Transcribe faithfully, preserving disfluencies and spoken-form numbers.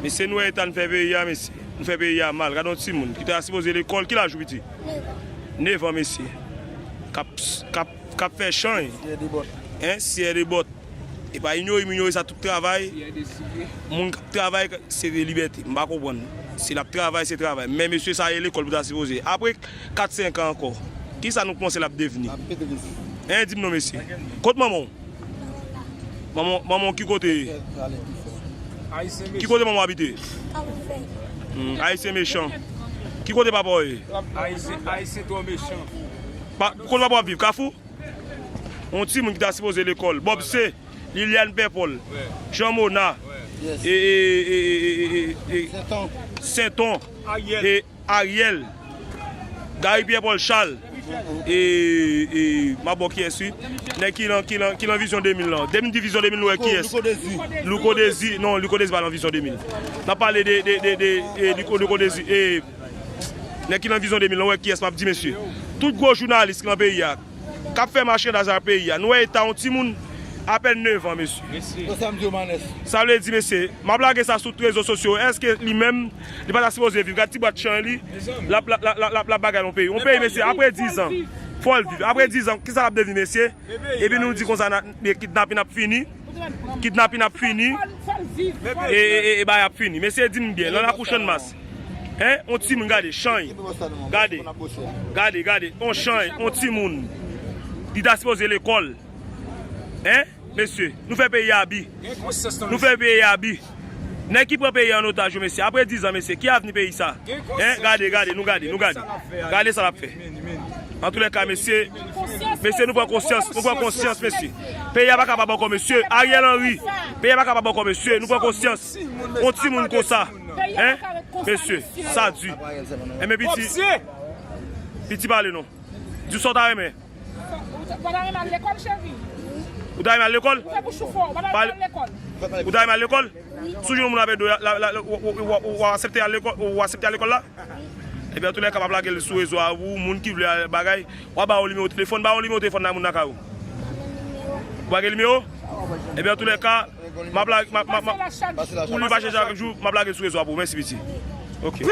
Mesye, nou wè eta n fè peyi a, mesye. Nou fè peyi a mal. Gade yon timoun ki ta sipoze lekòl, ki laj ou, piti? Nèf an, mesye. K ap, k ap, k ap fè chay. Hein, syè de bòt. E pa inyore m inyore sa, tout travay. Moun k ap travay, se libète. M pa konprann. Si l ap travay, se travay. Men mesye, sa e lekòl pou ta sipoze. Apre kat senk an ankò, kisa nou panse l ap devni? Hein, di m non, mesye. Kot manman w? Manman, manman w ki kote? Ki kote manman w abite? Hmm, Ayisyen mechan. Ki kote papa w ye? Ayisyen, Ayisyen twò mechan. Pa, kote papa w ap viv? Kafou? Yon timoun ki ta sipoze lekòl. Bob C, Liliane Pèpòl, Jean Mona, e, e, e, e, e, e, e, Senton. Senton, e, Ariel, Gary Pierre Paul Charles, e, e, m ap ba w kiyès, wi. Nèg ki nan, ki nan, ki nan vizyon de mil lan. Depi m di vizyon de mil, nou wè kiyès? Louko Dezi. Louko Dezi, non, Louko Dezi pa nan vizyon de mil. N ap pale de, de, de, de, e, Louko, Louko Dezi, e, nèg ki nan vizyon de mil lan, nou wè kiyès m ap di, mesye. Tout gwo jounalis ki nan peyi a, k ap fè machandaj ak peyi a. Nou wè eta yon timoun apèn nèf an, mesye. Sa m di yo, Manès. Sa vle di, mesye, m ap lage sa sou tout rezo sosyo. Èske li menm, li pa ta sipoze viv? Gad ti bwat chay li, l ap, l ap, l ap, l ap, l ap bagay yon peyi. Yon peyi, mesye, apre diz an, fò l viv. Apre diz an, kisa l ap devni, mesye? Epi nou di konsa, na, kidnapin ap fini. Kidnapin ap fini. E, e, e, e bagay ap fini. Mesye, di m byen, lè n ap kouche annmas. Hein? On timoun, gade, chay. Gade. Gade, gade. On chay, on timoun. Li ta sipoze lekòl. Hein? Mesye, nou fè peyi a abi. Nou fè peyi a abi. Nèg ki pran peyi a an otaj yo, mesye. Apre diz an, mesye, ki avni peyi sa? Hein? Gade, gade, nou gade, nou gade. Gade sa l ap fè. Antoulèka, mesye, mesye, nou pran konsyans, nou pran konsyans, mesye. Peyi a pa kapab ankò, mesye. Ariel Henry, peyi a pa kapab ankò, mesye. Nou pran konsyans. On timoun konsa. Hein? Mesye, sa di. Enben, piti, piti pale non. Di sa w ta renmen. Ou ta, ou ta renmen al lekòl, cheri? Ou ta renmen al lekòl? Ou fè bouch ou fò, ou pa ta renmen al lekòl? Ou ta renmen al lekòl? Si w jwenn yon moun avè do, la, la, la, ou, ou, ou, ou aksepte al lekòl, ou aksepte al lekòl la? Ebyen, antoulèka, m ap lage l sou rezo a pou moun ki vle al bagay. W a ba yon nimewo telefòn, ba yon nimewo telefòn nan moun nan kay ou. Ou pa gen nimewo? Ebyen, antoulèka, m ap lage, m ap, m ap, m ap, pou li pa chèche chak jou, m ap lage l sou rezo a pou ou. Mèsi, piti. Ok.